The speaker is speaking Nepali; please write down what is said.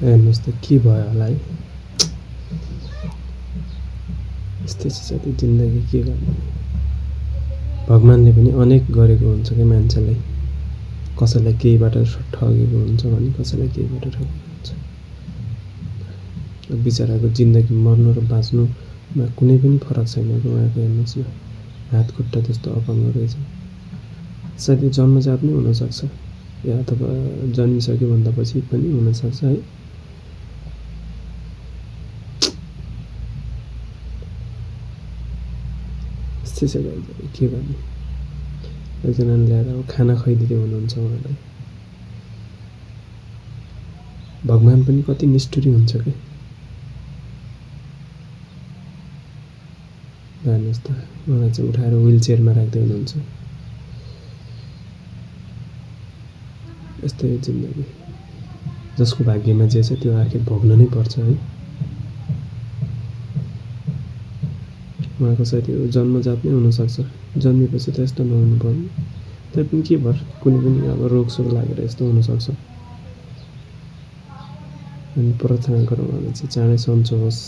हेर्नुहोस् त के भयो होला है। यस्तै छ साथी जिन्दगी, के गर्ने। भगवानले पनि अनेक गरेको हुन्छ क्या मान्छेलाई। कसैलाई केहीबाट ठगेको हुन्छ भने कसैलाई केहीबाट ठगेको हुन्छ। बिचराको जिन्दगी मर्नु र बाँच्नुमा कुनै पनि फरक छैन। उहाँको हेर्नुहोस् न, हात खुट्टा त्यस्तो अपाङ्ग रहेछ। सायद यो जन्मजात नै हुनसक्छ या अथवा जन्मिसक्यो भन्दा पछि पनि हुनसक्छ है। यस्तै छ गाई, के गर्ने। एकजनाले ल्याएर अब खाना खुवाइदिँदै हुनुहुन्छ उहाँलाई। भगवान पनि कति निष्ठुरी हुन्छ क्या। हेर्नुहोस् त, उहाँलाई चाहिँ उठाएर व्हिल चेयरमा राख्दै हुनुहुन्छ। यस्तै हो जिन्दगी। जसको भाग्यमा जे छ त्यो आखिर भोग्नु नै पर्छ है। उहाँको सायद यो जन्मजात नै हुनसक्छ। जन्मेपछि त यस्तो नहुनु पर्ने, तर पनि के भयो, कुनै पनि अब रोगसोग लागेर यस्तो हुनसक्छ। अनि प्रार्थना गरौँ उहाँलाई चाहिँ चाँडै सन्चो होस्।